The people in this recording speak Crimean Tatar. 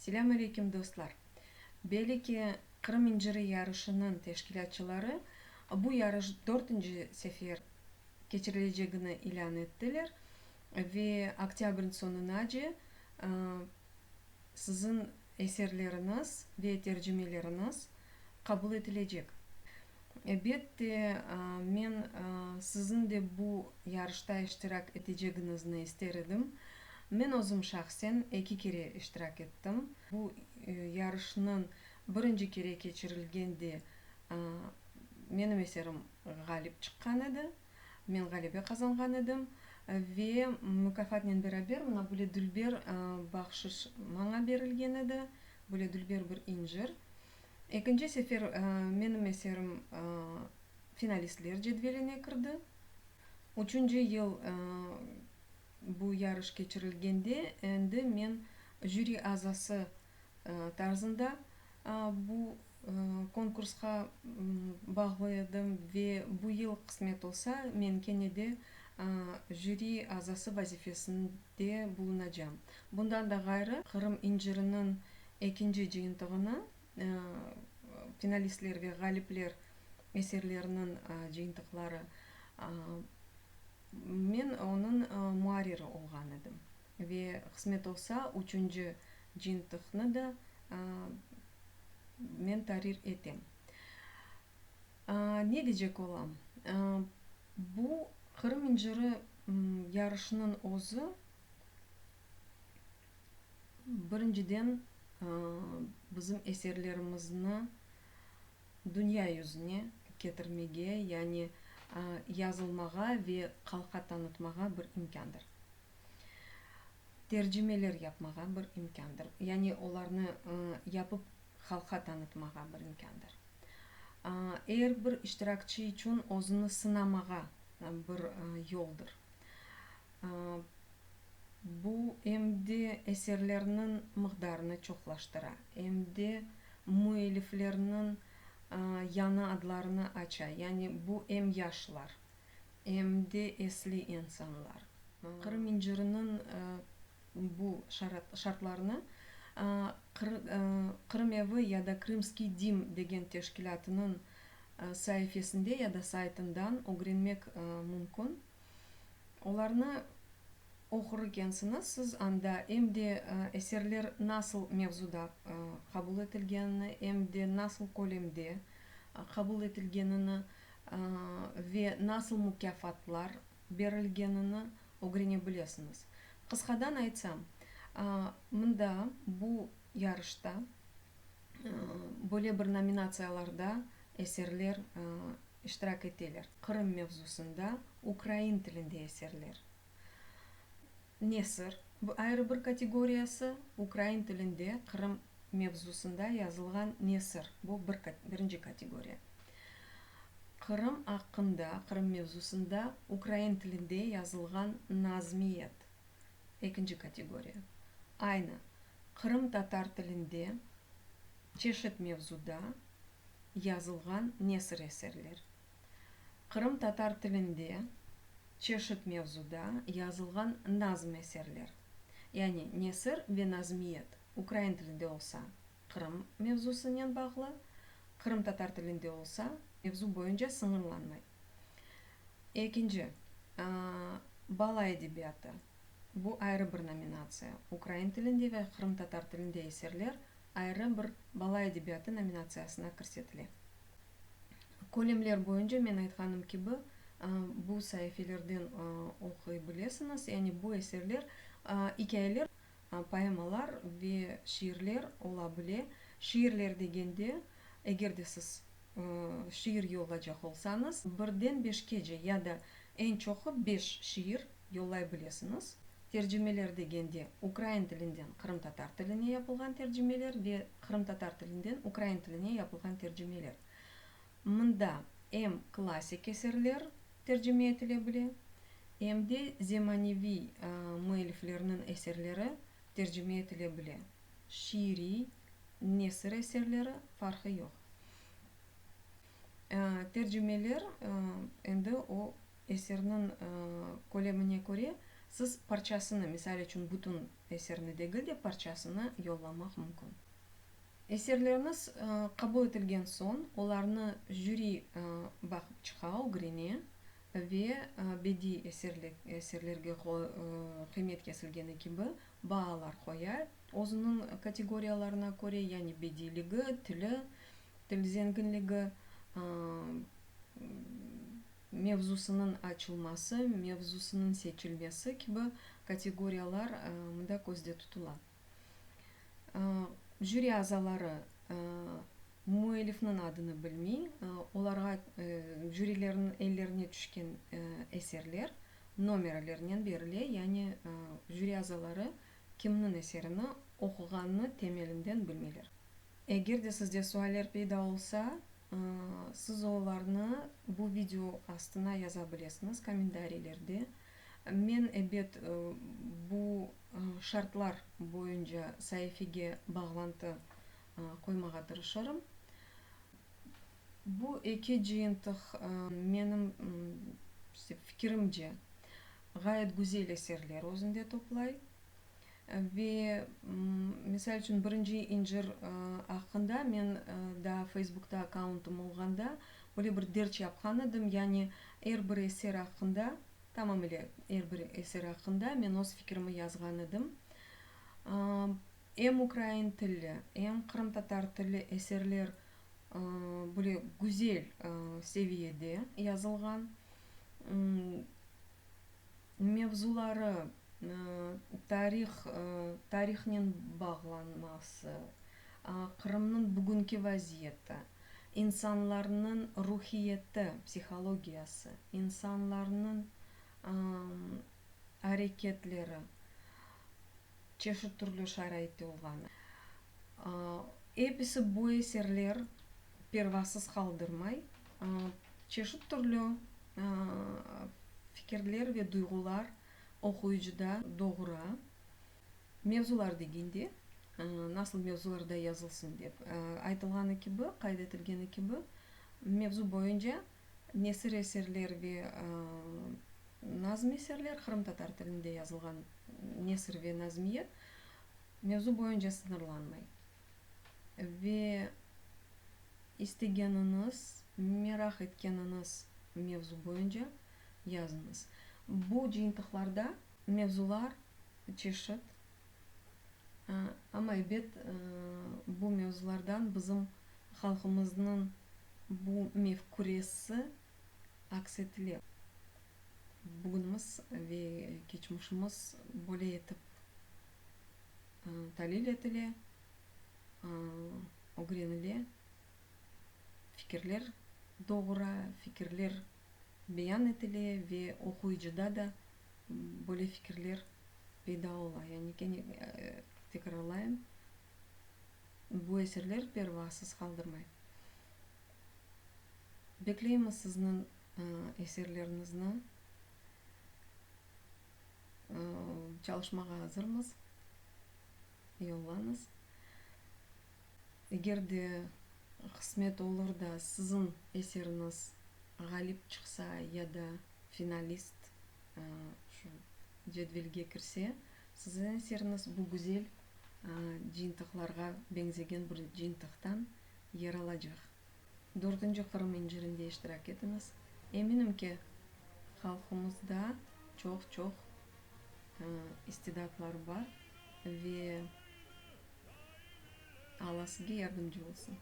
Selâm aleyküm, dostlar! Belli ki, Qırım inciri yarışınıñ teşkilâtçıları bu yarış dörtünci sefer keçirilecegini ilân ettiler ve oktâbrniñ soñunace siziñ eserleriñiz ve tercimeleriñiz qabul etilecek. Ebet de, men siziñ de bu yarışta iştirak etecegiñizni ister edim. Men özüm şahsen eki kere iştirak ettim. Bu yarışnıñ birinci kere keçirilgende menim eserim ğalip çıqqan edi, men ğalebe qazanğan edim ve mukâfatnen beraber mına böyle dülber bahşış maña berilgen edi, böyle dülber bir incir. Ekinci sefer menim eserim finalistler cedveline kirdi. Üçünci yıl bu yarış keçirilgende endi men jüri azası tarzında bu konkursqa bağlı edim ve bu yıl qısmet olsa men kene de jüri azası vazifesinde bulunacam. Bundan da ğayrı, Qırım inciriniñ ekinci cıyıntığını, finalistler ve ğalipler eserleriniñ cıyıntıqları, men onıñ muarriri olğan edim. Ve qısmet olsa, üçünci cıyıntıqnı da men tarir etem. Ne deycek olam? Bu Qırım inciri yarışınıñ özü birinciden bizim eserlerimizni dünya yüzüne ketirmege, yani yazılmağa ve halqqa tanıtmağa bir imkândır. Tercimeler yapmağa bir imkândır. Yani olarnı yapıp halqqa tanıtmağa bir imkândır. Er bir iştirakçi içün özüni sınamağa bir yoldır. Bu em de eserlerniñ mıqdarını çoqlaştıra, em de müelliflerniñ yañı adlarını aça. Yani bu em yaşlar, em de esli insanlar. Qırım inciriniñ bu şartlarını Qırım evi ya da Krımskiy dim degen teşkilâtınıñ saifesinde ya da saytından ögrenmek mümkün. Olarnı oqur ekensiñiz, siz anda em de eserler nasıl mevzuda qabul etilgenini, em de nasıl kölemde qabul etilgenini ve nasıl mukâfatlar berilgenini ögrene bilesiñiz. Qısqadan aytsam, mında bu yarışta böyle bir nominatsiyalarda eserler iştirak eteler, Qırım mevzusında ukrain tilinde eserler, nesir, bu ayrı bir kategoriyası, ukrain tilinde Qırım mevzusında yazılğan nesir, bu bir birinci kategoriya. Qırım aqqında, Qırım mevzusında ukrain tilinde yazılğan nazmiyet, ekinci kategoriya. Aynı qırımtatar tilinde çeşit mevzuda yazılğan nesir eserler. Qırımtatar tilinde çeşit mevzuda yazılğan nazm eserler. Yani nesir ve nazmiyet ukrain tilinde olsa, Qırım mevzusınen bağlı, qırımtatar tilinde olsa, mevzu boyunca sıñırlanmay. Ekinci, bala edebiyatı. Bu ayrı bir nominatsiya. Ukrain tilinde ve qırımtatar tilinde eserler ayrı bir bala edebiyatı nominatsiyasına kirsetile. Kölemler boyunca, men aytqanım kibi, bu saifelerden oquy bilesiñiz. Yani bu eserler, ikâyeler, poemalar ve şiirler ola bile. Şiirler degende, eger de siz şiir yollacaq olsañız, birden beşkece ya da eñ çoqu beş şiir yollay bilesiñiz. Tercimeler degende, ukrain tilinden qırımtatar tiline yapılğan tercimeler ve qırımtatar tilinden ukrain tiline yapılğan tercimeler. Mında em klassik eserler tercime etile bile, em de zemaneviy müelliflerniñ eserleri tercime etile bile, şiiriy, nesir eserleri, farqı yoq. Tercimeler endi o eserniñ kölemine köre siz parçasını, misal içün, bütün. eserni degil de, parçasını yollamaq mümkün. Eserleriniz qabul etilgen soñ, olarnı jüri baqıp çıqa, ögrene ve bediy eserlerge qıymet kesilgeni kibi baalar qoya, özüniñ kategoriyalarına köre, yani bediyligi, tili, til zenginligi, mevzusınıñ açılması, mevzusınıñ seçilmesi kibi kategoriyalar mında közde tutula. Jüri azaları müellifniñ adını bilmey, olarğa jürilerniñ ellerine tüşken eserler nomerlernen berile, yani jüri azaları kimniñ eserini oquğanını temelinden bilmeyler. Eger de sizde sualler peyda olsa, siz olarnı bu video astına yaza bilesiñiz, kommentariylerde. Men, ebet, bu şartlar boyunca saifege bağlantı qoymağa tırışırım. Bu eki cıyıntıq, menim fikirimce, ğayet güzel eserler özünde toplay. Ve, misal içün, birinci incir aqqında men daa Feysbukta akkauntım olğanda böyle bir derc yapqan edim, yani er bir eser aqqında, tamamile er bir eser aqqında men öz fikrimi yazğan edim. Em ukrain tilli, em qırımtatar tilli eserler böyle güzel seviyede yazılğan. Mevzuları, tarih, tarihnen bağlanması, Qırımnıñ bugünki vaziyeti, insanlarnıñ ruhiyeti, psihologiyası, insanlarnıñ areketleri, çeşit türlü şaraitte olğanı, episi bu eserler pervasız qaldırmay, çeşit türlü fikirler ve duyğular oquyıcıda doğura. Mevzular degende, nasıl mevzularda yazılsın dep aytılğanı kibi, qayd etilgeni kibi, mevzu boyunca nesir eserler ve nazm eserler, qırımtatar tilinde yazılğan nesir ve nazmiyet mevzu boyunca sıñırlanmay. Ve istegeniñiz, meraq etkeniñiz mevzu boyunca yazıñız. Bu cıyıntıqlarda mevzular çeşit, amma ebet bu mevzulardan bizim halqımıznıñ bu mefküresi aks etile. Bugünimiz ve keçmişimiz böyle etip talil etile, ögrenile, fikirler doğura, fikirler beyan etile ve oquyıcıda da böyle fikirler peyda ola. Yani kene tekrarlayım, bu eserler pervasız qaldırmay. Bekleymiz sizniñ eserleriñizni. Çalışmağa azırmız. Yollañız. Eger de qısmet olur da siziñ eseriñiz ğalip çıqsa ya da finalist şu cedvelge kirse, siziñ eseriñiz bu güzel cıyıntıqlarğa beñzegen bir cıyıntıqtan yer alacaq. Dördünci Qırım incirinde iştirak etiñiz. Eminim ki, halqımızda çoq-çoq istidatlar bar ve Alla sizge yardımcı olsun.